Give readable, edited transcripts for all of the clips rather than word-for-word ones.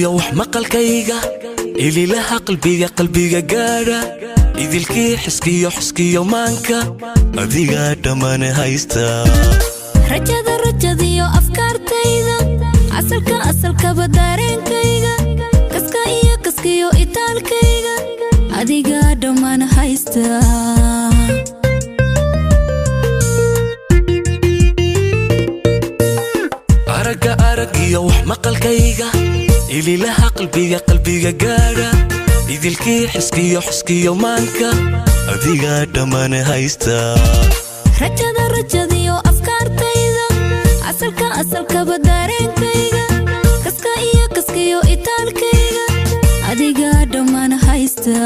Araggiyo wax maqalkayga, ililaha qalbiga, qalbiga gaadha, idilkii xiskiyo, xiskiyo maanka, adigaa dhammaan haysta. Rajada, rajadiyo afkaartayda, asalka, asalkaba dareenkayga, kaska iyo kaskiyo itaalkayga, adigaa dhammaan haysta. Aragga, araggiyo wax maqalkayga, ililaha qalbiga, qalbiga gaadha, idilkii xiskiyo, xiskiyo maanka, adigaa dhammaan haysta. Rajada, rajadiyo afkaartayda, asalka, asalkaba dareenkayga, kaska iyo kaskiyo itaalkayga, adigaa dhammaan haysta.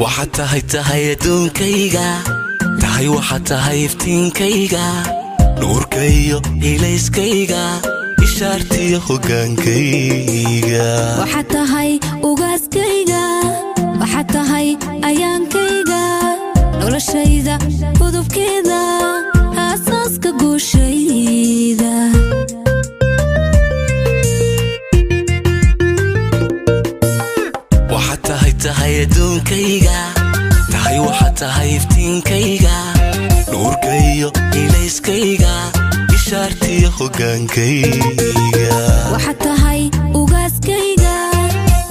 Waxaad tahay, tahay adduunkayga, tahay, waxaad tahay iftiinkayga, nuurkayo ilayskayga, ishaartiyo hoggaankayga. Waxaad tahay ugaaskayga, waxaad tahay ayaankayga, noloshayda udubkeeda, aasaaska guushayda. Waxaad tahay, tahay adduunkayga, tahay, waxaad tahay iftiinkayga, nuurkayo ilayskayga, ishaartiyo hoggaankayga. Waxaad tahay ugaaskayga,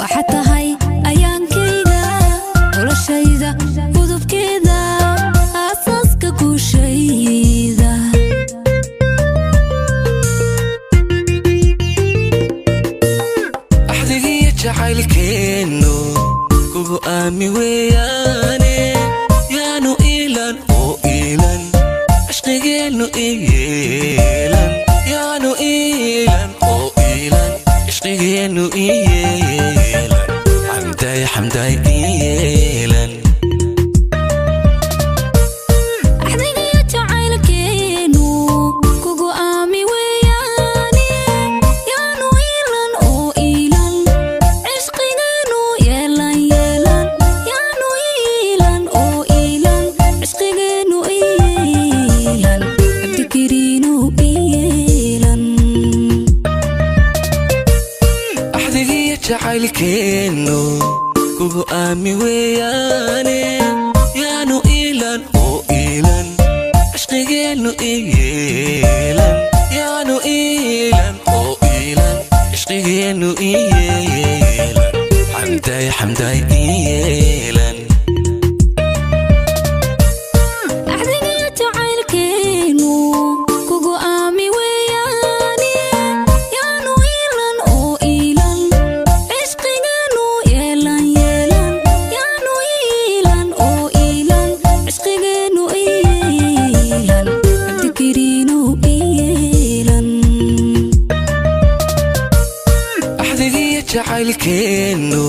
waxaad tahay ayaankayga, noloshayda udubkeeda, aasaaska guushayda. Axdigiyo jacaylkeennu kugu aami weeyaane, yaanu iilan oo iilan, cishqigeennu iyeelan, yaanu iilan oo iilan, cishqigeennu iyeelan, xamday, xamday iyeelan. Axdigiyo jacaylkeenu kugu aami weeyaane, yaanu iilan oo iilan, cishqigeenu yeelan, yeelan, yaanu iilan oo iilan, cishqigeenu iilan, Cabdikariinow iilan. Axdigiyo jacaylkeennu kugu aami weeyaane, yaanu iilan oo iilan, cishqigeennu iyeelan, yaanu iilan oo iilan, cishqigeennu iyeelan, xamday, xamday iyeelan. Axdigiyo jacaylkeenu kugu aami weeyaane, yaanu iilan oo iilan, cishqigeenu yeelan, yeelan, yaanu iilan oo iilan, cishqigeenu iilan, Cabdikariinow iilan. Axdigiyo jacaylkeennu